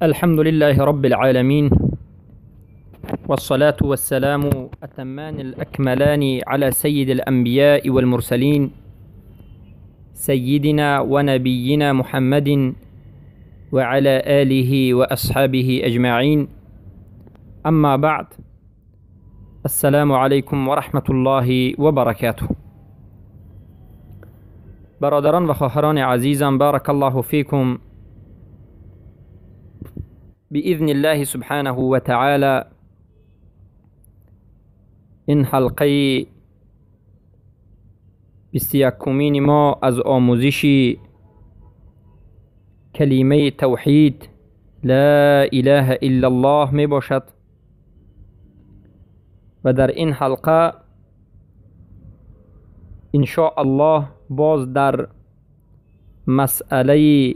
الحمد لله رب العالمين، والصلاة والسلام أتمان الأكملان على سيد الأنبياء والمرسلين، سيدنا ونبينا محمد وعلى آله وأصحابه أجمعين. أما بعد، السلام عليكم ورحمة الله وبركاته. برادران و خواهران عزیزم، بارک الله فیکم. بإذن الله سبحانه و تعالی این حلقه 21 ما از آموزش کلمه توحید لا اله الا الله می باشد و در این حلقه ان شاء الله باز در مسئله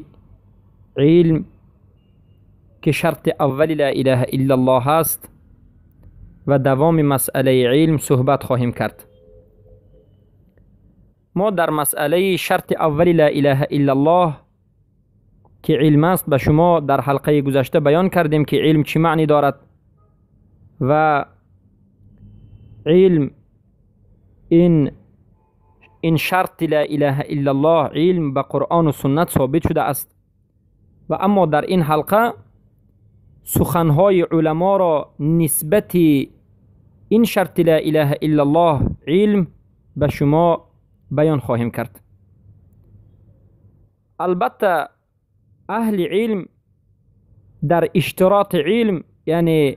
علم که شرط اول لا اله الا الله است و دوام مسئله علم صحبت خواهیم کرد. ما در مسئله شرط اول لا اله الا الله که علم است به شما در حلقه گذشته بیان کردیم که علم چه معنی دارد و علم این شرط لا اله الا الله علم به قرآن و سنت ثابت شده است. و اما در این حلقه سخنهای علما را نسبت این شرط لا اله الا الله علم به شما بیان خواهیم کرد. البته اهل علم در اشتراط علم، یعنی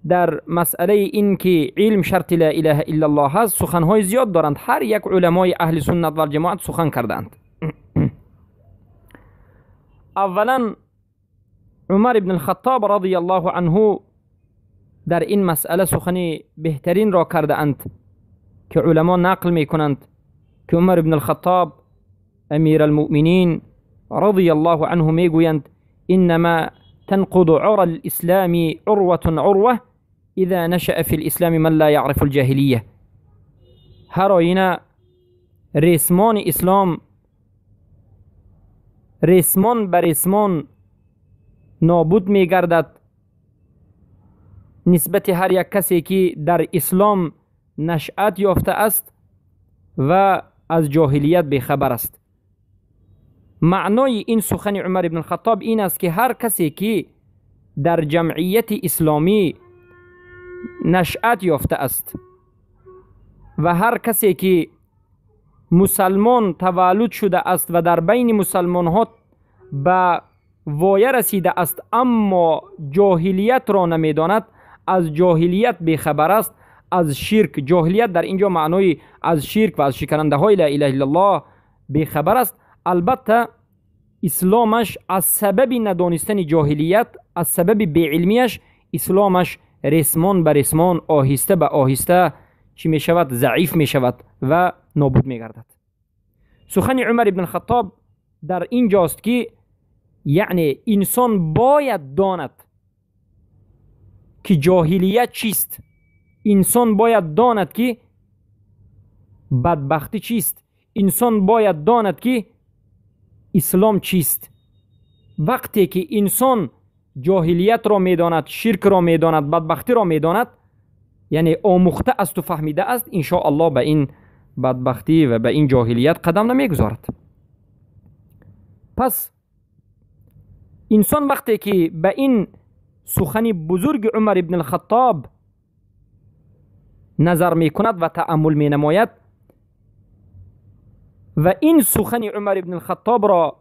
در مسئله این که علم شرط لا اله الا الله هست، سخنهای زیاد دارند. هر یک علمای اهل سنت و جماعت سخن کردند. اولا عمر ابن الخطاب رضی الله عنه در این مسئله سخن بهترین را کرده اند که علما نقل می کنند که عمر ابن الخطاب امیر المؤمنین رضی الله عنه می گویند: انما تنقض عرى الاسلام عروة عروة اذا نشأ في الاسلام من لا يعرف الجاهلیه. هر آینه ریسمان اسلام ریسمان بر ریسمان نابود می گردد نسبت هر یک کسی که در اسلام نشأت یافته است و از جاهلیت بیخبر است. معنای این سخن عمر ابن الخطاب این است که هر کسی که در جمعیت اسلامی نشأت یافته است و هر کسی که مسلمان تولد شده است و در بین مسلمان ها به وایه رسیده است اما جاهلیت را نمیداند، از جاهلیت بیخبر است، از شرک، جاهلیت در اینجا معنای از شرک و از شکننده های لا اله الا الله بیخبر است. البته اسلامش از سبب ندانستن جاهلیت، از سبب بیعلمیش، اسلامش ریسمان بر ریسمان آهسته به آهسته چی می شود؟ ضعیف می شود و نابود می گردد. سخن عمر ابن الخطاب در اینجاست که یعنی انسان باید داند که جاهلیت چیست، انسان باید داند که بدبختی چیست، انسان باید داند که اسلام چیست. وقتی که انسان جاهلیت را میداند، شرک را میداند، بدبختی را میداند، یعنی آموخته است و فهمیده است، ان شاء الله به این بدبختی و به این جاهلیت قدم نمیگذارد. پس انسان وقتی که به این سخن بزرگ عمر ابن الخطاب نظر میکند و تأمل مینماید و این سخن عمر ابن الخطاب را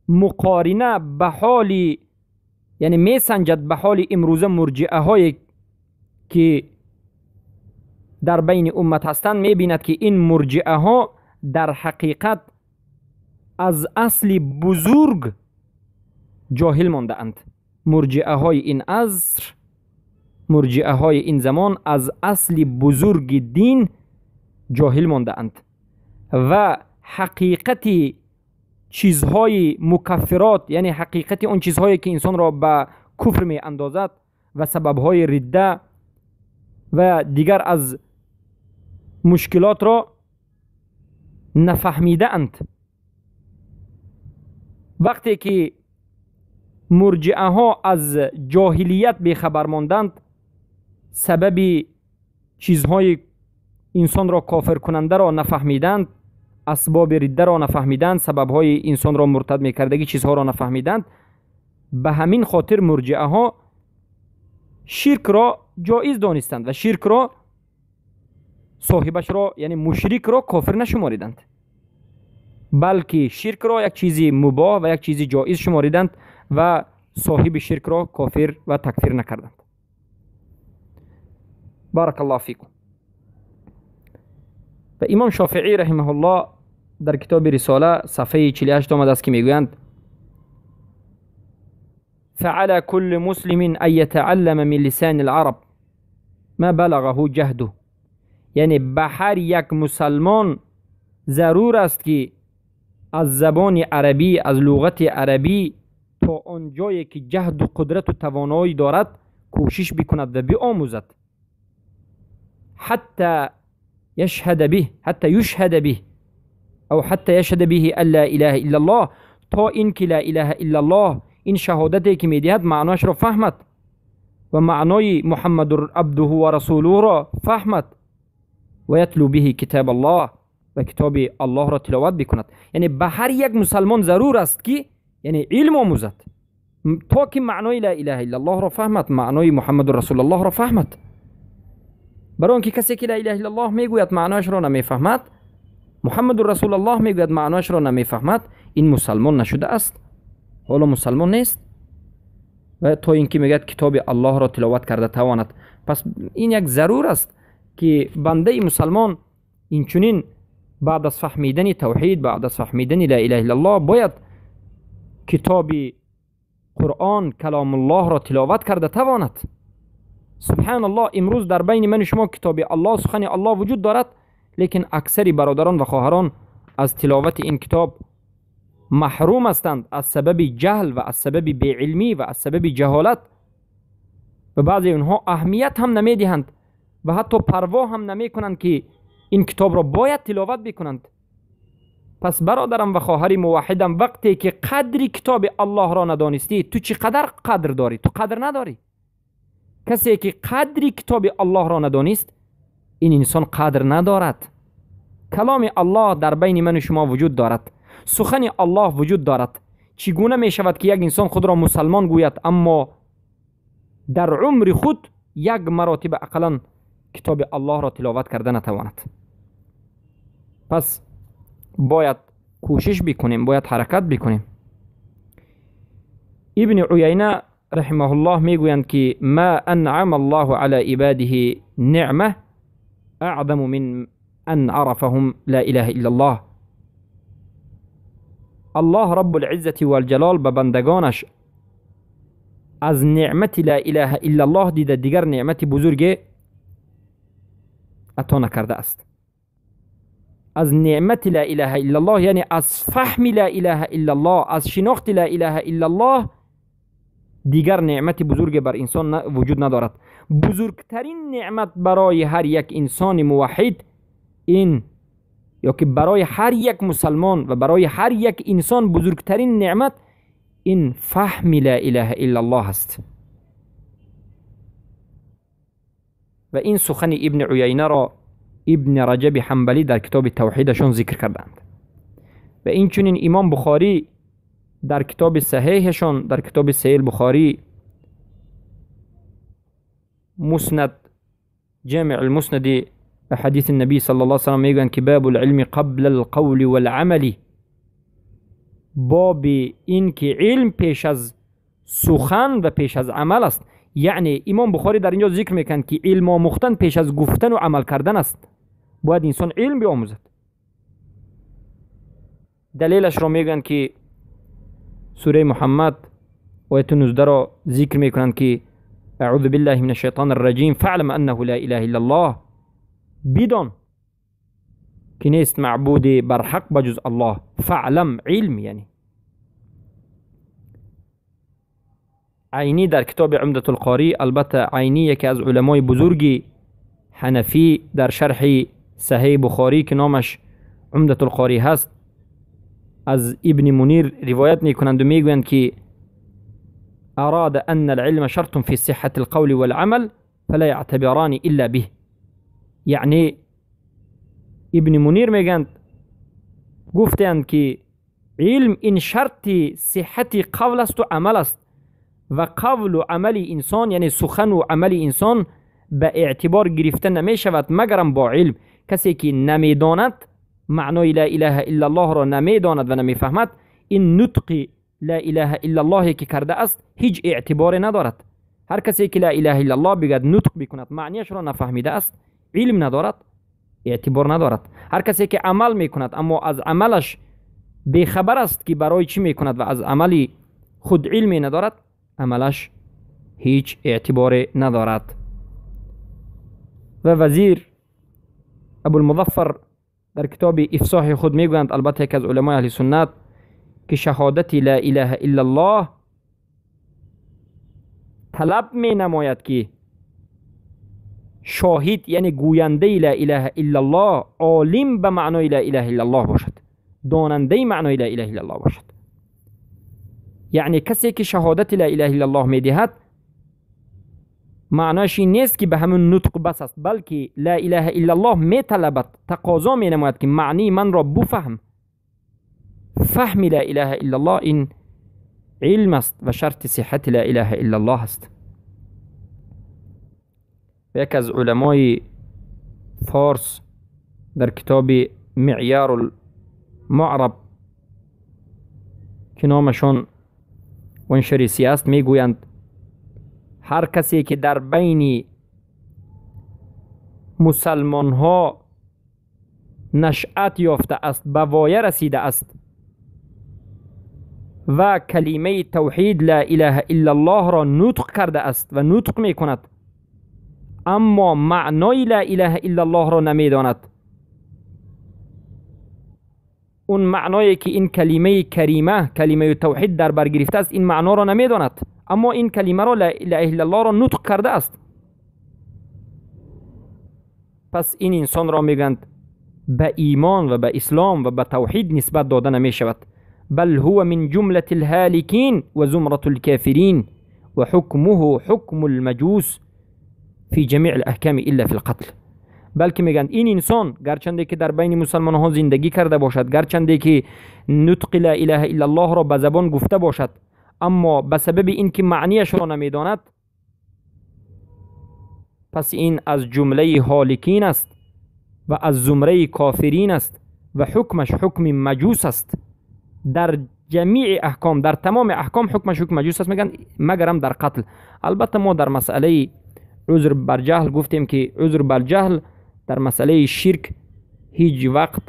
مقارنه به حال، یعنی میسنجد به حال امروزه مرجئه های که در بین امت هستند، میبیند که این مرجئه ها در حقیقت از اصل بزرگ جاهل مانده اند. مرجئه های این عصر، مرجئه های این زمان از اصل بزرگ دین جاهل مانده اند و حقیقت چیزهای مکفرات، یعنی حقیقت آن چیزهایی که انسان را به کفر می اندازد و سببهای رده و دیگر از مشکلات را نفهمیده اند. وقتی که мурҷиаҳо аз ҷоҳилият бехабар монданд, сабаби чизҳои инсонро кофиркунандаро нафаҳмиданд, асбоби риддаро нафаҳмиданд, сабабҳои инсонро муртад мекардагӣ чизҳоро нафаҳмиданд, ба ҳамин хотир мурҷиаҳо ширкро ҷоиз донистанд ва ширкро соҳибашро, яъне мушрикро кофир нашумориданд, балки ширкро як чизи мубоҳ ва як чизи ҷоиз шумориданд ва соҳиби ширкро кофир ва такфир накарданд. Баракаллоҳу фикум. Ва имом Шофеӣ раҳимаҳуллоҳ дар китоби Рисола сафҳаи 48 омадааст, ки мегӯянд: فعلى كل مسلم أن يتعلم من لسان العرب ما بلغه جهده. یعنی به هر یک مسلمان ضرور است که از زبان عربی، از لغت عربی تا آنجایی که جهد و قدرت و توانایی دارد کوشش بکند و بیاموزد، حتی يشهد به، حتی يشهد به او حتی يشهد به ان لا اله الا الله، تا اینکه لا اله الا الله این شهادتی که میدهد معناش را فهمد و معنای محمد عبده و رسوله را فهمد و یتلو به کتاب الله و کتاب الله را تلاوت بکند. یعنی به هر یک مسلمان ضرور است که یعنی علم آموزد تا که معنای لا اله الا الله را فهمد، معنای محمد رسول الله را فهمد. برای آنکه کسی که لا اله الا الله میگوید معنایش را نمیفهمد، محمد رسول الله میگوید معنایش را نمیفهمد، این مسلمان نشده است، حالا مسلمان نیست و تا اینکه میگوید کتاب الله را تلاوت کرده تواند. پس این یک ضرور است که بنده مسلمان این چنین بعد از فهمیدن توحید، بعد از فهمیدن لا اله الا الله، باید کتاب قرآن کلام الله را تلاوت کرده تواند. سبحان الله، امروز در بین من و شما کتاب الله، سخن الله وجود دارد، لیکن اکثر برادران و خواهران از تلاوت این کتاب محروم هستند از سبب جهل و از سبب بیعلمی و از سبب جهالت، و بعضی اونها اهمیت هم نمیدهند و حتی پروا هم نمیکنند که این کتاب را باید تلاوت بکنند. پس برادرم و خواهری موحدم، وقتی که قدر کتاب الله را ندانستی، تو چقدر قدر داری؟ تو قدر نداری. کسی که قدر کتاب الله را ندانست، این انسان قدر ندارد. کلام الله در بین من و شما وجود دارد، سخن الله وجود دارد. چگونه می شود که یک انسان خود را مسلمان گوید اما در عمر خود یک مراتب اقلا کتاب الله را تلاوت کرده نتواند؟ پس باید کوشش بکنیم، باید حرکت بکنیم. ابن عیینه رحمه الله میگویند که ما انعم الله على عباده نعمه اعظم من ان عرفهم لا اله الا الله. الله رب العزة والجلال به بندگانش از نعمت لا اله الا الله دیده دیگر نعمت بزرگ عطا نکرده است. از نعمت لا اله الا الله، یعنی از فهم لا اله الا الله، از شناخت لا اله الا الله دیگر نعمت بزرگ بر انسان وجود ندارد. بزرگترین نعمت برای هر یک انسان موحد این، یا که برای هر یک مسلمان و برای هر یک انسان بزرگترین نعمت این فهم لا اله الا الله است. و این سخن ابن عیینه را ابن رجب حنبلی در کتاب توحیدشون ذکر کردند. و این چنین امام بخاری در کتاب صحیحشون، در کتاب صحیح بخاری مسند جامع المسند حدیث النبی صلی الله علیه وسلم میگویند که باب العلم قبل القول والعمل، باب این که علم پیش از سخن و پیش از عمل است. یعنی امام بخاری در اینجا ذکر میکند که علم آموختن پیش از گفتن و عمل کردن است. باید انسان علم بیاموزد. دلیلش را میگویند که سوره محمد آیت 19 را ذکر میکنند که اعوذ بالله من الشیطان الرجیم فاعلم انه لا اله الا الله، بدان که نیست معبود بر حق بجز الله. فاعلم علم، یعنی عینی در کتاب عمدة القاری، البته عینی یکی از علمای بزرگ حنفی در شرح صحیح بخاری که نامش عمدة القاری هست، از ابن منیر روایت میکنند و میگویند که أراد أن العلم شرط في صحة القول والعمل فلا يعتبران إلا به. یعنی ابن منیر میگند، گفتند که علم این شرط صحت قول است و عمل است و قول و عمل انسان، یعنی سخن و عمل انسان، به اعتبار گرفته نمی شود مگرم با علم. کسی که نمیداند معنای لا اله الا الله را نمیداند و نمیفهمد، این نطق لا اله الا الله که کرده است هیچ اعتباری ندارد. هر کسی که لا اله الا الله بگد، نطق بکند، معنیش را نفهمیده است، علم ندارد، اعتبار ندارد. هر کسی که عمل میکند اما از عملش بیخبر است که برای چی میکند و از عملی خود علمی ندارد، عملش هیچ اعتباری ندارد. و وزیر ابوالمظفر در کتاب افصاح خود میگویند، البته یکی از علمای اهل سنت، که شهادت لا اله الا الله طلب می نماید که شاهد، یعنی گوینده لا اله الا الله، عالم به معنای لا اله الا الله باشد، داننده معنای لا اله الا الله باشد. یعنی کسی که شهادت لا اله الا الله میدهد معناش این نیست که به همون نطق بس است، بلکه لا اله الا الله میطلبد، تقاضا مینماید که معنی من را بفهم. فهم لا اله الا الله این علم است و شرط صحت لا اله الا الله است. یکی از علمای فارس در کتاب معیار المعرب که نامشان ونشریسی است میگویند هر کسی که در بین مسلمان ها نشأت یافته است، به وایه رسیده است و کلمه توحید لا اله الا الله را نطق کرده است و نطق می کند، اما معنای لا اله الا الله را نمیداند، اون معنایی که این کلمه کریمه، کلمه توحید در بر گرفته است، این معنا را نمیداند، اما این کلمه را لا اله الا الله را نطق کرده است، پس این انسان را میگند به ایمان و به اسلام و به توحید نسبت داده نمی شود. بل هو من جملة الهالكين وزمرة الكافرين وحكمه حكم المجوس في جميع الأحكام إلا في القتل. بلکه میگن این انسان گرچنده که در بین مسلمان ها زندگی کرده باشد، گرچنده که نطق لا اله الا الله را به زبان گفته باشد، اما به سبب اینکه معنیش را نمیداند، پس این از جمله هالکین است و از زمره کافرین است و حکمش حکم مجوس است. در جمیع احکام، در تمام احکام حکمش حکم مجوس است، میگن مگرم در قتل. البته ما در مسئله عذر بر جهل گفتیم که عذر بر جهل در مسئله شرک هیچ وقت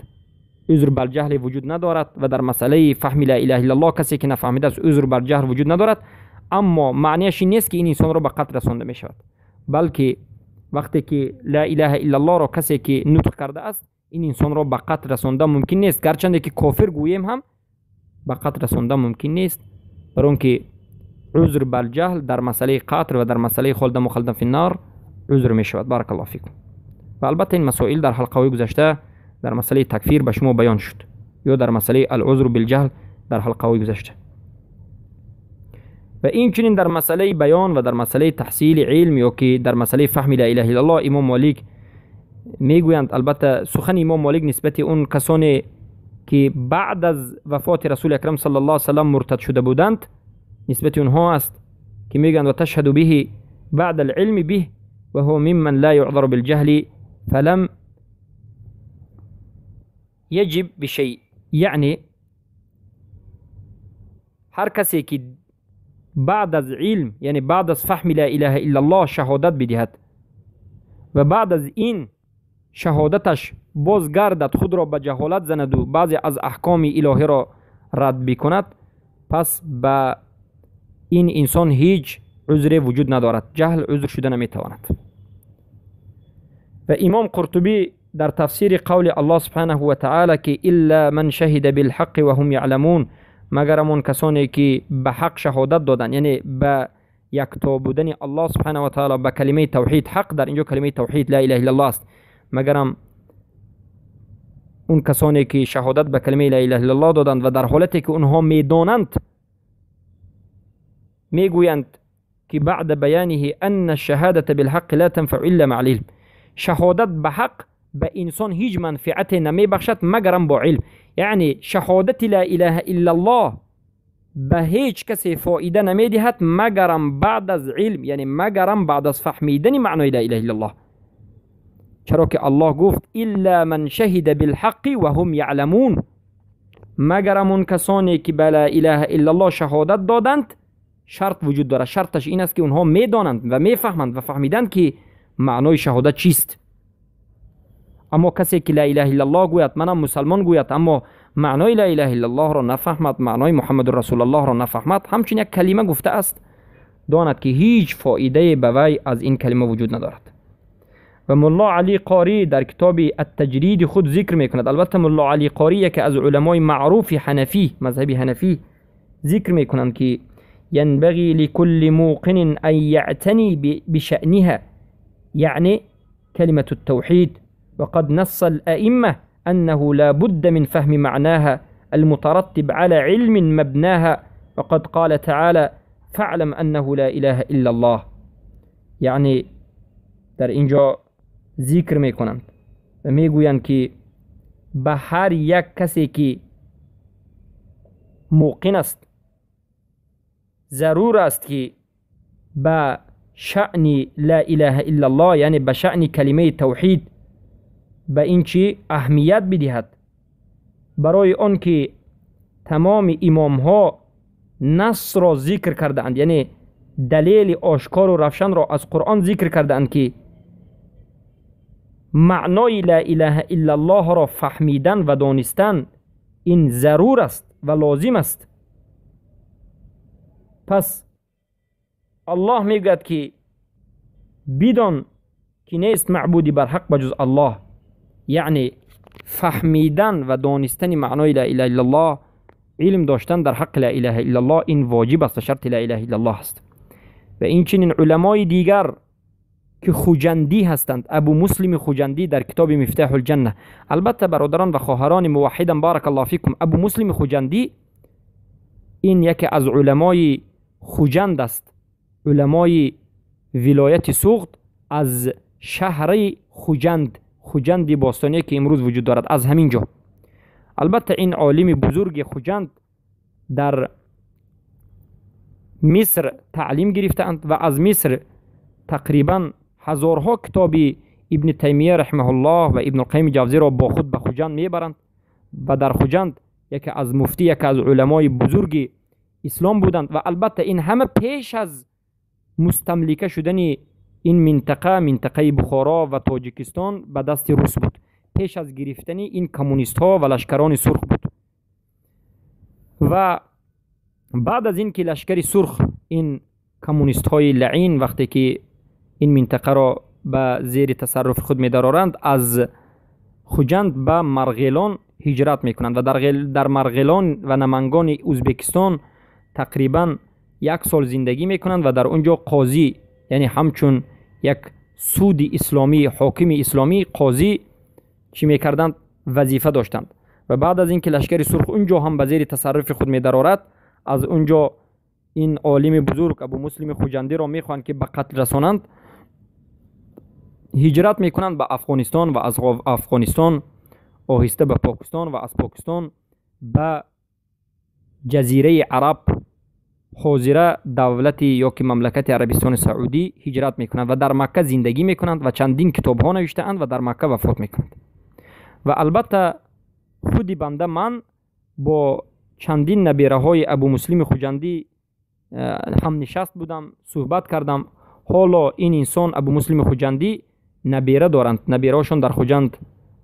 عذر بر جهل وجود ندارد و در مسئله فهم لا اله الا الله کسی که نفهمیده است عذر بر جهل وجود ندارد، اما معنیش این نیست که این انسان را به قتل رسانده می شود، بلکه وقتی که لا اله الا الله را کسی که نطق کرده است، این انسان را به قتل رسانده ممکن نیست، گرچنده که کافر گوییم هم به قتل رسانده ممکن نیست، برای اینکه عذر بر جهل در مسئله قتل و در مسئله خلد مخلدن فی النار عذر می شود. بارک الله فیکم. و البته این مسائل در حلقه های گذشته در مسئله تکفیر به شما بیان شد، یا در مسئله العذر بالجهل در حلقه های گذشته، و این چنین در مسئله بیان و در مسئله تحصیل علم یا که در مسئله فهم لا اله الا الله امام مالک میگویند، البته سخن امام مالک نسبت اون کسانی که بعد از وفات رسول اکرم صلی الله علیه و سلم مرتد شده بودند نسبت اونها است که میگن و تشهد به بعد العلم به و هو ممن لا يعذر بالجهل فلم يجب بشيء. یعنی هر کسی که بعد از علم، یعنی بعد از فهم لا اله الا الله شهادت بدهد و بعد از این شهادتش باز گردد، خود را به جهالت زند و بعضی از احکام الهی را رد بکند، پس به این انسان هیچ عذر وجود ندارد، جهل عذر شده نمیتواند. و امام قرطبی در تفسیر قول الله سبحانه و تعالی که الا من شهد بالحق و هم یعلمون، مگر آن کسانی که به حق شهادت دادن، یعنی به یکتا بودن الله سبحانه و تعالی، به کلمه توحید، حق در اینجا کلمه توحید لا اله الا الله است، مگرم اون کسانی که شهادت به کلمه لا اله الا الله دادند و در حالتی که اونها میدانند میگویند که بعد بیانه ان الشهادة بالحق لا تنفع الا مع العلم، شهادت به حق به انسان هیچ منفعت نمیبخشد مگرم با علم. یعنی شهادت لا اله الا الله به هیچ کسی فایده نمیدهد مگرم بعد از علم، یعنی مگرم بعد از فهمیدن معنای لا اله الا الله. چرا که الله گفت الا من شهد بالحق و هم یعلمون، مگرم اون کسانی که به لا اله الا الله شهادت دادند شرط وجود دارد. شرطش این است که اونها میدانند و میفهمند و فهمیدند که معنای شهادت چیست. اما کسی که لا اله الا الله گوید، منم مسلمان گوید، اما معنای لا اله الا الله را نفهمد، معنای محمد رسول الله را نفهمد، همچنین یک کلمه گفته است، داند که هیچ فایده به وی از این کلمه وجود ندارد. و ملا علی قاری در کتاب التجرید خود ذکر میکند. البته ملا علی قاری یکی از علمای معروف حنفی، مذهب حنفی، ذکر میکنند که ينبغي لكل موقن أن يعتني بشأنها، يعني كلمة التوحيد، وقد نص الأئمة أنه لا بد من فهم معناها المترتب على علم مبناها، وقد قال تعالى فاعلم أنه لا إله إلا الله. یعنی در اینجا ذکر میکنند و میگویند که به هر یک کسی که موقن است ضرور است که به شأن لا اله الا الله، یعنی به شأن کلمه توحید، به این چی اهمیت بدهد، برای آن که تمام امام ها نص را ذکر کرده اند، یعنی دلیل آشکار و روشن را از قرآن ذکر کرده اند که معنای لا اله الا الله را فهمیدن و دانستن این ضرور است و لازم است. پس الله میگوید که بدان که نیست معبودی بر حق بجز الله، یعنی فهمیدن و دانستن معنای لا اله الا الله، علم داشتن در حق لا اله الا الله، این واجب است و شرط لا اله الا الله است. و این چنین علمای دیگر که خوجندی هستند، ابو مسلم خوجندی در کتاب مفتاح الجنه. البته برادران و خواهران موحدم بارک الله فیکم، ابو مسلم خوجندی این یکی از علمای خوجند است، علمای ولایت سغد، از شهر خوجند، خوجند باستانی که امروز وجود دارد، از همین جا. البته این عالم بزرگ خوجند در مصر تعلیم گرفتند و از مصر تقریبا هزارها کتاب ابن تیمیه رحمه الله و ابن القیم جوزی را با خود به خوجند میبرند و در خوجند یکی از مفتی، یکی از علمای بزرگ اسلام بودند. و البته این همه پیش از مستملکه شدن این منطقه، منطقه بخارا و تاجیکستان به دست روس بود، پیش از گرفتن این کمونیست ها و لشکران سرخ بود. و بعد از این که لشکر سرخ، این کمونیست های لعین، وقتی که این منطقه را به زیر تصرف خود می درارند، از خوجند به مرغیلان هجرت میکنند و در مرغیلان و نمنگان ازبکستان تقریبا یک سال زندگی میکنند و در اونجا قاضی، یعنی همچون یک سود اسلامی، حاکم اسلامی، قاضی چی میکردند؟ وظیفه داشتند. و بعد از اینکه لشکر سرخ اونجا هم به زیر تصرف خود میدرارد، از اونجا این عالم بزرگ ابو مسلم خوجندی را میخواهند که به قتل رسانند، هجرت میکنند به افغانستان و از افغانستان آهسته به پاکستان و از پاکستان به جزیره عرب، حاضره دولت یا که مملکت عربستان سعودی هجرت میکنند و در مکه زندگی میکنند و چندین کتاب ها نوشتهاند و در مکه وفات میکنند. و البته خودی بنده من با چندین نبیره های ابو مسلم خوجندی هم نشست بودم، صحبت کردم. حالا این انسان ابو مسلم خوجندی نبیره دارند، نبیره هاشون در خوجند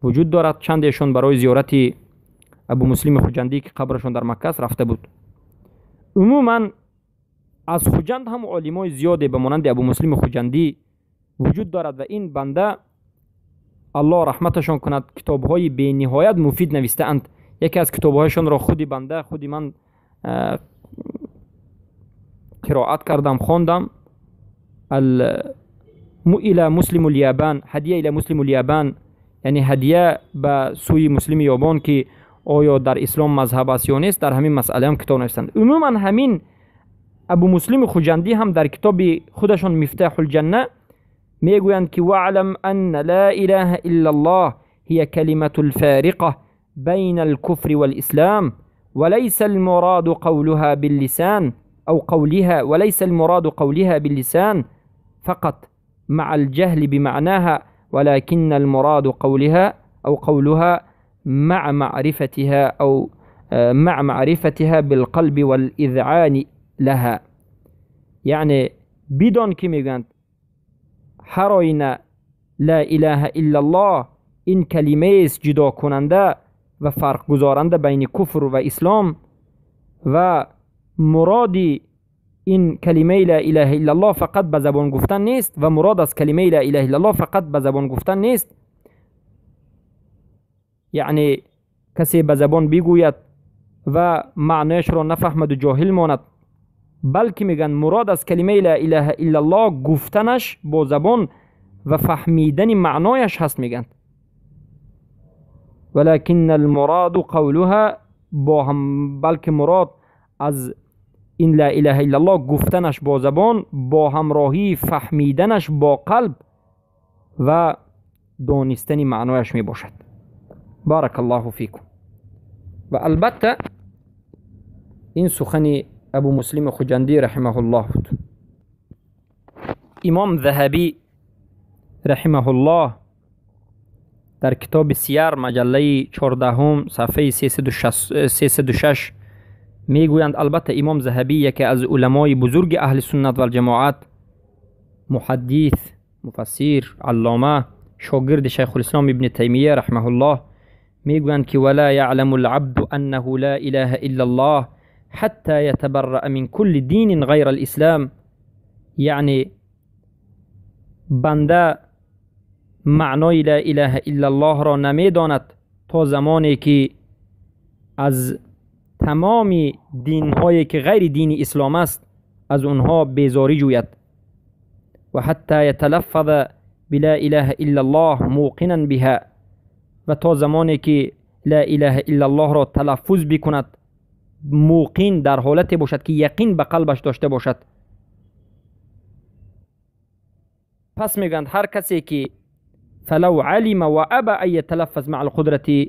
وجود دارد، چندشون برای زیارت ابو مسلم خوجندی که قبرشون در مکه است رفته بود. عموما از خوجند هم عالمای زیادی به مانند ابو مسلم خوجندی وجود دارد و این بنده الله رحمتشان کند کتاب‌های بی نهایت مفید نوشته‌اند. یکی از کتاب‌هایشان را خودی بنده، خودی من قرائت کردم، خواندم، الى مسلم اليابان، هدیه الى مسلم اليابان، یعنی هدیه به سوی مسلم یابان که آیا در اسلام مذهب است یا نیست، در همین مسئله هم کتاب نوشتند. عموما همین Абу Муслим Хуҷандӣ ҳам дар китоби худашон Мифтаҳул Ҷанна мегӯянд ки ваълам анна ла илаҳа иллаллоҳ ҳия калиматул фориқа байна алкуфри валислам وليس المراد قولها باللسان أو قولها وليس المراد قولها باللسان فقط مع الجهل بمعناها ولكن المراد قولها أو قولها مع معرفتها أو مع معرفتها بالقلب والإذعان لها. یعنی بدان که میگند هر آینه لا اله الا الله این کلمه است جدا کننده و فرق گذارنده بین کفر و اسلام، و مراد این کلمه لا اله الا الله فقط به زبان گفتن نیست و مراد از کلمه لا اله الا الله فقط به زبان گفتن نیست. یعنی کسی به زبان بگوید و معنایش را نفهمد و جاهل ماند، بلکه میگن مراد از کلمه لا اله الا الله گفتنش با زبان و فهمیدن معنایش هست. میگن ولكن المراد قولها با هم، بلکه مراد از این لا اله الا الله گفتنش با زبان با همراهی فهمیدنش با قلب و دانستن معنایش می باشد. بارک الله فیکم. و البته این سخن ابو مسلم خجندی رحمه الله بود. امام ذهبی رحمه الله در کتاب سیر مجله 14 صفحه 306 میگویند، البته امام ذهبی یکی از علمای بزرگ اهل سنت و الجماعت، محدث، مفسر، علامه، شاگرد شیخ الاسلام ابن تیمیه رحمه الله، میگویند که ولا یعلم العبد انه لا اله الا الله حتى يتبرأ من كل دین غیر الاسلام. یعنی بنده معنای لا اله الا الله را نمیداند تا زمانی که از تمام دینهایی که غیر دین اسلام است از اونها بیزاری جوید. و حتی یتلفظ بلا اله الا الله موقنا بها، و تا زمانی که لا اله الا الله را تلفظ بکند موقن در حالت باشد که یقین به قلبش داشته باشد. پس میگند هر کسی که فلو علم و ابى ان يتلفظ مع القدرة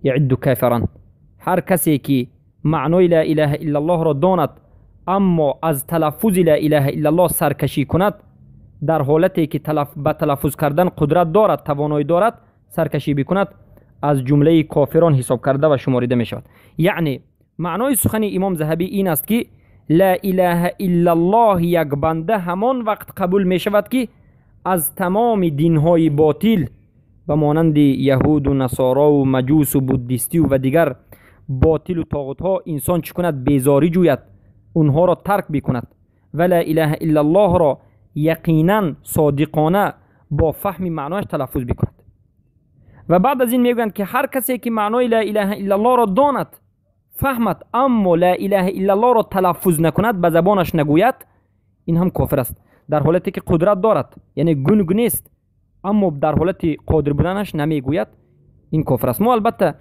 يعد کافرا، هر کسی که معنای لا اله الا الله را داند اما از تلفظ لا اله الا الله سرکشی کند، در حالتی که به تلفظ کردن قدرت دارد، توانایی دارد، سرکشی بکند، از جمله کافران حساب کرده و شماریده می شود. یعنی معنای سخن امام ذهبی این است که لا اله الا الله یک بنده همان وقت قبول می شود که از تمام دینهای باطل به مانند یهود و نصارا و مجوس و بودیستی و دیگر باطل و طاغوت ها انسان چی کند؟ بیزاری جوید، اونها را ترک بکند و لا اله الا الله را یقینا صادقانه با فهم معنایش تلفظ بکند. و بعد از این میگویند که هر کسی که معنای لا اله الا الله را داند، فهمد، اما لا اله الا الله را تلفظ نکند، به زبانش نگوید، این هم کافر است، در حالتی که قدرت دارد، یعنی گنگ نیست، اما در حالت قادر بودنش نمیگوید، این کافر است. ما البته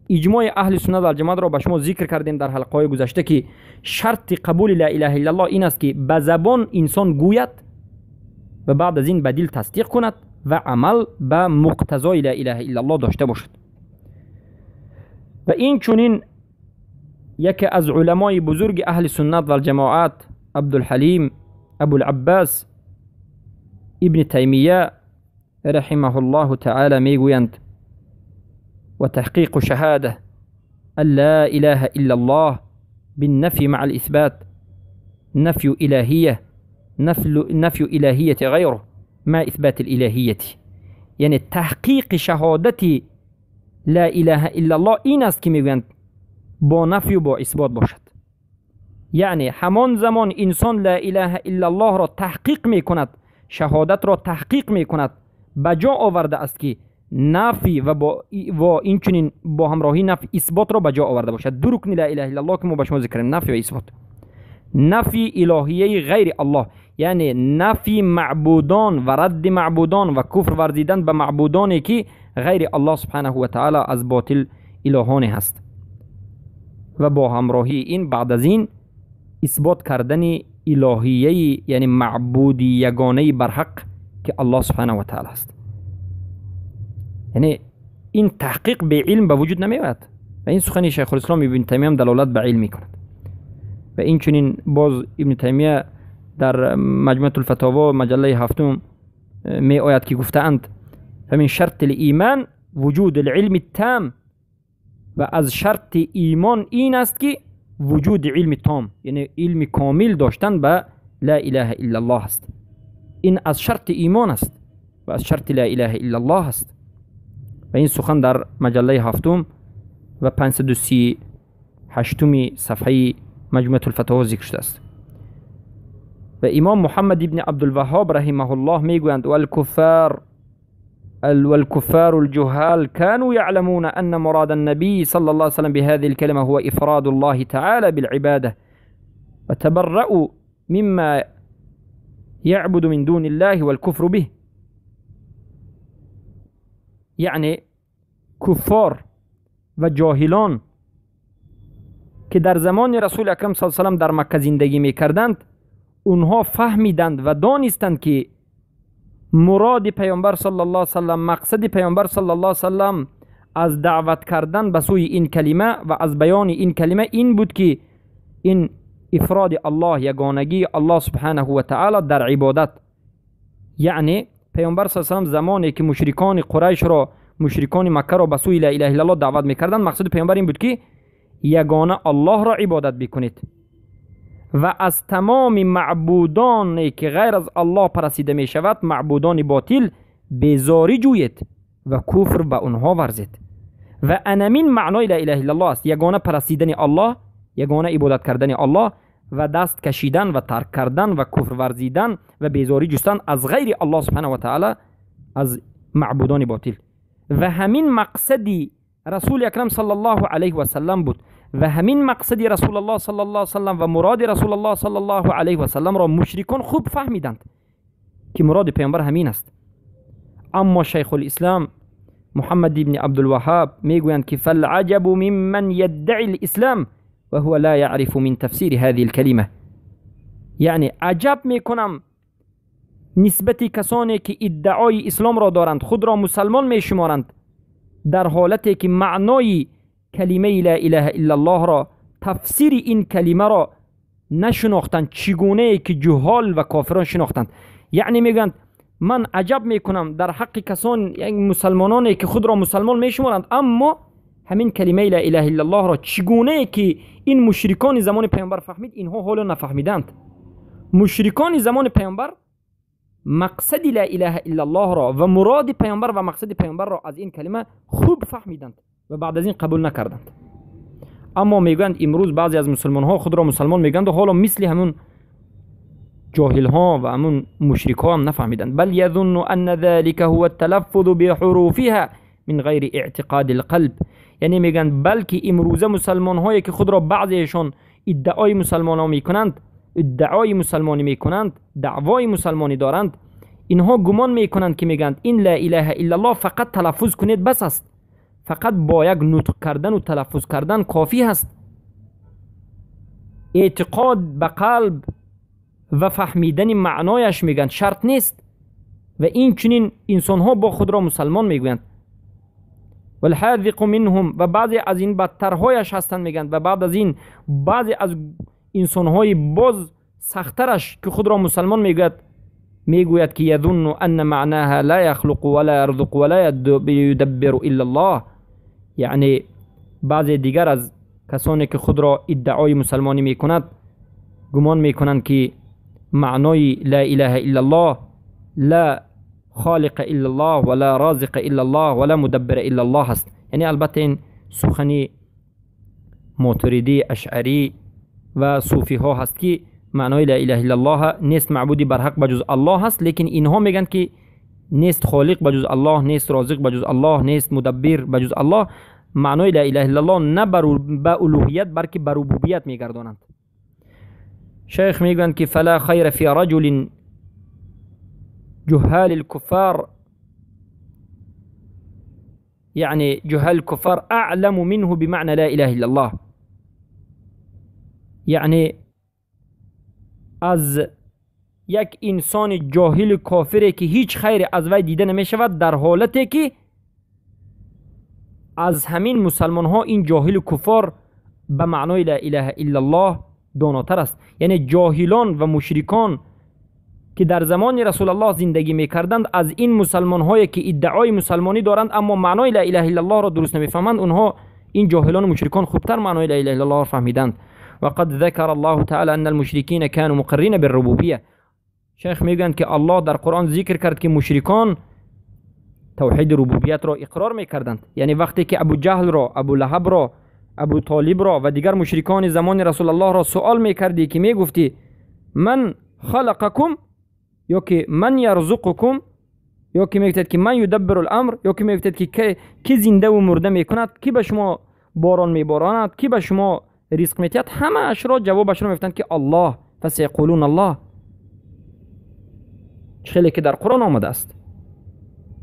اجماع اهل سنت و الجماعت را به شما ذکر کردیم در حلقه های گذشته که شرط قبول لا اله الا الله این است که به زبان انسان گوید و بعد از این به دل تصدیق کند و عمل به مقتضای لا اله الا الله داشته باشد. و این چنین یکی از علمای بزرگ اهل سنت و الجماعت عبدالحلیم ابوالعباس ابن تیمیه رحمه الله تعالی میگویند و تحقیق شهاده ان لا اله الا الله بالنفي مع الاثبات نفي الهیه نفي الهیه غیره مع اثبات الالهیه. یعنی تحقیق شهادت لا اله الا الله این است که میگویند با نفی و با اثبات باشد. یعنی همان زمان انسان لا اله الا الله را تحقیق میکند، شهادت را تحقیق میکند، به جا آورده است که نفی و با این چنین با همراهی نفی اثبات را به جا آورده باشد. دو رکن لا اله الا الله که ما به شما ذکر کردیم، نفی و اثبات. نفی الهیه غیر الله، یعنی نفی معبودان و رد معبودان و کفر ورزیدن به معبودانی که غیر الله سبحانه و تعالی از باطل الهانی هست. و با همراهی این بعد از این исбот кардани илоҳияи, яъне маъбуди ягонаи барҳақ ки Аллоҳ субҳанаҳу ва таъала аст. Яъне ин таҳқиқ бе илм ба вуҷуд намеояд ва ин сухани Шайхулислом Ибни Таймия ҳам далолат ба илм мекунад. Ва инчунин боз Ибни Таймия дар Маҷмӯатул-Фатово маҷаллаи ҳафтум меояд ки гуфтаанд: фамин шарти л-иман вуҷуду л-илми ттам, ва аз шарти имон ин аст ки вуҷуди илми том, яъне илми комил доштан ба ла илаҳа иллаллоҳ аст. Ин аз шарти имон аст ва аз шарти ла илаҳа иллаллоҳ аст. Ва ин сухан дар маҷаллаи ҳафтум ва 538 сафҳаи Маҷмӯатул-Фатово зикр шудааст. Ва имом Муҳаммад ибни Абдулваҳҳоб раҳимаҳуллоҳ мегӯянд: والكفار الجهال كانوا يعلمون أن مراد النبي صلى الله عليه وسلم بهذه الكلمة هو إفراد الله تعالى بالعبادة، وتبرأوا مما يعبد من دون الله والكفر به. یعنی کفار و جاهلان که در زمان رسول اکرم صلی الله علیه و سلم در مکه زندگی میکردند، اونها فهمیدند و دانستند که مراد پیامبر صلی الله علیه و سلم، مقصد پیامبر صلی الله علیه و سلم از دعوت کردن به سوی این کلمه و از بیان این کلمه این بود که این افراد الله، یگانگی الله سبحانه و تعالی در عبادت. یعنی پیامبر صلی الله علیه و سلم زمانی که مشرکان قریش را، مشرکان مکه را به سوی لا اله الا الله دعوت میکردند، مقصد پیامبر این بود که یگانه الله را عبادت بکنید و از تمام معبودانی که غیر از الله پرستیده می شود، معبودان باطل، بیزاری جوید و کفر به آنها ورزید. و انمین معنای لا اله الا الله است: یگانه پرستیدن الله، یگانه عبادت کردن الله و دست کشیدن و ترک کردن و کفر ورزیدن و بیزاری جستن از غیر الله سبحانه و تعالی، از معبودان باطل. و همین مقصدی رسول اکرم صلی الله علیه و سلم بود و همین مقصدی رسول الله صلی الله علیه و سلم و مراد رسول الله صلی الله علیه و سلم را مشرکان خوب فهمیدند که مراد پیامبر همین است. اما شیخ الاسلام محمد ابن عبدالوهاب میگویند که فالعجب ممن يدعي الاسلام وهو لا يعرف من تفسیر هذه الكلمه. یعنی عجب میکنم نسبت کسانی که ادعای اسلام را دارند، خود را مسلمان میشمارند، در حالتی که معنای کلمه لا اله الا الله را، تفسیر این کلمه را نشناختند، چگونه که جهال و کافران شناختند. یعنی میگویند من عجب میکنم در حق کسان، یعنی مسلمانانی که خود را مسلمان میشمارند، اما همین کلمه لا اله الا الله را چگونه که این مشرکان زمان پیامبر فهمید، اینها حالا نفهمیدند. مشرکان زمان پیامبر مقصد لا اله الا الله را و مراد پیامبر و مقصد پیامبر را از این کلمه خوب فهمیدند و بعد از این قبول نکردند. اما میگویند امروز بعضی از مسلمان ها خود را مسلمان میگویند و حالا مثل همون جاهل ها و همون مشرک ها هم نفهمیدند. بل یظن ان ذلك هو التلفظ بحروفها من غیر اعتقاد القلب. یعنی میگن بلکه امروزه مسلمان هایی که خود را بعضیشان ادعای مسلمان ها میکنند، ادعای مسلمانی میکنند، دعوای مسلمانی دارند، اینها گمان میکنند که میگند این لا اله الا الله فقط تلفظ کنید بس است، فقط با یک نطق کردن و تلفظ کردن کافی است. اعتقاد به قلب و فهمیدن معنایش میگن شرط نیست. و این چنین انسان ها با خود را مسلمان میگویند. والحاذق منهم، و بعضی از این بدترهایش هستند میگن، و بعد از این بعضی از انسانهای باز سخترش که خود را مسلمان میگوید، میگوید که یظن ان معناها لا یخلق ولا یرزق ولا یدبر الا الله. یعنی بعضی دیگر از کسانی که خود را ادعای مسلمانی میکند گمان میکنند که معنای لا اله الا الله لا خالق الا الله ولا رازق الا الله ولا مدبر الا الله است. یعنی البته این سخنی ماتریدی، اشعری و صوفی ها هست که معنای لا اله الا الله نیست معبودی برحق بجز الله هست، لیکن اینها میگن که نیست خالق بجز الله، نیست رازق بجز الله، نیست مدبر بجز الله. معنای لا اله الا الله نه به الوهیت بلکه به ربوبیت میگردانند. شیخ میگویند که فلا خیر فی رجل جهال الكفار، یعنی جهال الكفار اعلم منه بمعنى لا اله الا الله. یعنی از یک انسان جاهل کافری که هیچ خیر از وی دیده نمی شود، در حالتی که از همین مسلمان ها این جاهل کفار به معنای لا اله الا الله داناتر است. یعنی جاهلان و مشرکان که در زمان رسول الله زندگی میکردند از این مسلمان هایی که ادعای مسلمانی دارند اما معنای لا اله الا الله را درست نمیفهمند، اونها این جاهلان و مشرکان خوبتر معنای لا اله الا الله را فهمیدند. وقد ذکر الله تعالی ان المشرکین كانوا مقرین بالربوبیه. شیخ میگویند که الله در قرآن ذکر کرد که مشرکان توحید ربوبیت را اقرار میکردند. یعنی وقتی که ابو جهل را، ابو لهب را، ابو طالب را و دیگر مشرکان زمان رسول الله را سوال میکردی که میگفتی من خلقکم یا که من یرزقکم، یا که میگفتید که من یدبر الامر، یا که میگفتید که کی زنده و مرده میکند، کی به شما باران میباراند، کی به شما رزق میدهد، همه اش را جوابش را میگفتند که الله. فسیقولون الله. خیلی که در قرآن آمده است.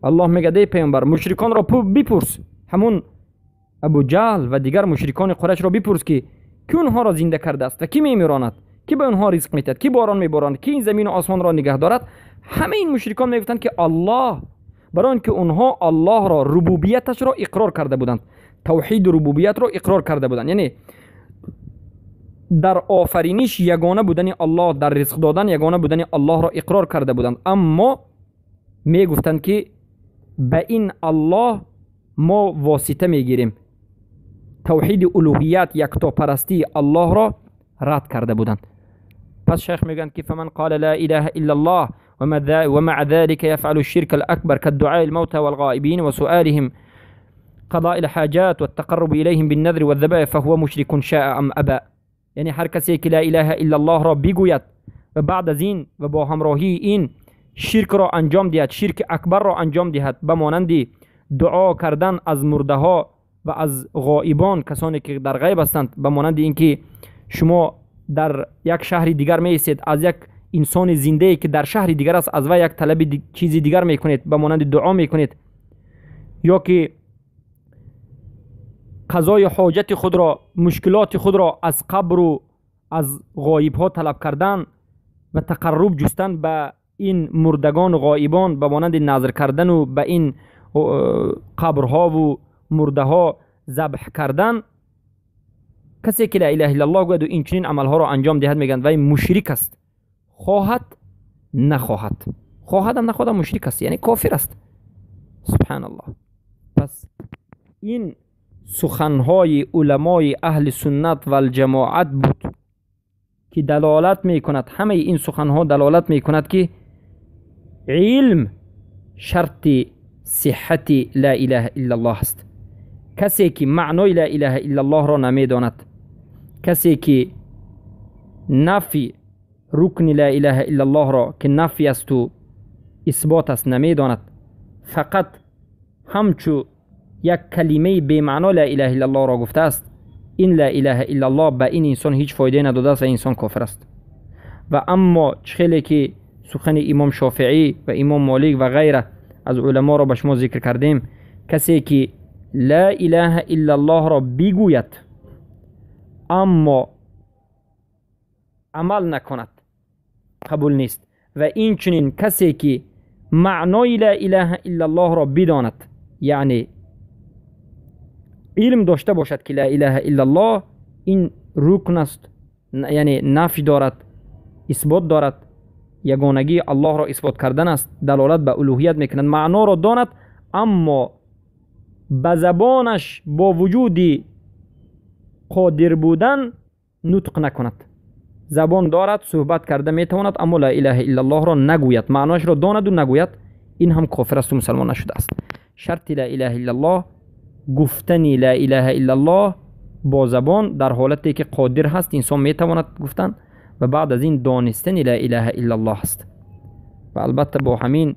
الله میگه ای پیامبر مشرکان را بپرس، همون ابو جهل و دیگر مشرکان قریش را بپرس که کی اونها را زنده کرده است و کی میمیراند، کی به اونها رزق میدهد، کی باران میباراند، کی این زمین و آسمان را نگه دارد. همه این مشرکان میگفتند که الله، برای اینکه اونها الله را، ربوبیتش را اقرار کرده بودند، توحید ربوبیت را اقرار کرده بودند. یعنی در آفرینش یگانه بودن الله، در رزق دادن یگانه بودن الله را اقرار کرده بودند، اما میگفتند که به این الله ما واسطه میگیریم. توحید الوهیت، یکتاپرستی الله را رد کرده بودند. پس شیخ میگن که فمن قال لا اله الا الله ومع ذلك يفعل الشرك الأكبر كالدعاء الموتى والغائبين وسؤالهم قضاء الحاجات والتقرب إليهم بالنذر والذبائح فهو مشرك شاء أم أبى. یعنی هر کسی که لا اله الا الله را بگوید و بعد از این و با همراهی این شرک را انجام دهد، شرک اکبر را انجام دهد، به مانند دعا کردن از مرده ها و از غائبان، کسانی که در غیب هستند، به مانند اینکه شما در یک شهر دیگر می ایستید، از یک انسان زنده که در شهر دیگر است از وی یک طلب چیزی دیگر میکنید، به مانند دعا میکنید، یا که قضای حاجت خود را، مشکلات خود را از قبر و از غایب ها طلب کردن و تقرب جستن به این مردگان و غایبان، به مانند نظر کردن و به این قبرها و مرده ها ذبح کردن. کسی که لا اله الا الله گوید و این چنین عملها را انجام دهد، میگن وی مشرک است، خواهد نخواهد، خواهد هم نخواهد مشرک است، یعنی کافر است. سبحان الله. پس این سخنهای علمای اهل سنت و الجماعت بود که دلالت میکند، همه این سخنها دلالت میکند که علم شرط صحت لا اله الا الله است. کسی که معنای لا اله الا الله را نمیداند، کسی که نفی رکن لا اله الا الله را که نفی است و اثبات است نمیداند، فقط همچو یک کلمه بی معنا لا اله الا الله را گفته است، این لا اله الا الله به این انسان هیچ فایده نداده است و انسان کافر است. و اما چخیلی که سخن امام شافعی و امام مالک و غیره از علما را به شما ذکر کردیم، کسی که لا اله الا الله را بگوید اما عمل نکند قبول نیست. و این چنین کسی که معنای لا اله الا الله را بداند، یعنی علم داشته باشد که لا اله الا الله این رکن است، یعنی نفی دارد، اثبات دارد، یگانگی الله را اثبات کردن است، دلالت به الوهیت میکند، معنا را داند، اما به زبانش با وجود قادر بودن نطق نکند. زبان دارد، صحبت کرده میتواند، اما لا اله الا الله را نگوید، معناش را داند و نگوید، این هم کافر است و مسلمان نشده است. شرط لا اله الا الله گفتن لا اله الا الله با زبان در حالتی که قادر هست انسان میتواند گفتن، و بعد از این دانستن لا اله الا الله است. و البته با همین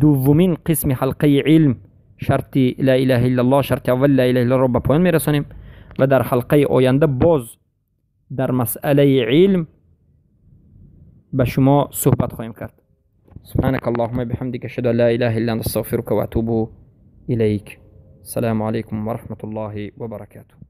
دومین قسم حلقه علم، شرط لا اله الا الله، شرط اول لا اله الا الله را به پایان میرسانیم و در حلقه آینده باز در مسئله علم به شما صحبت خواهیم کرد. سبحانك اللهم بحمدك اشهد ان لا اله الا انت استغفرك واتوب اليك. السلام عليكم ورحمة الله وبركاته.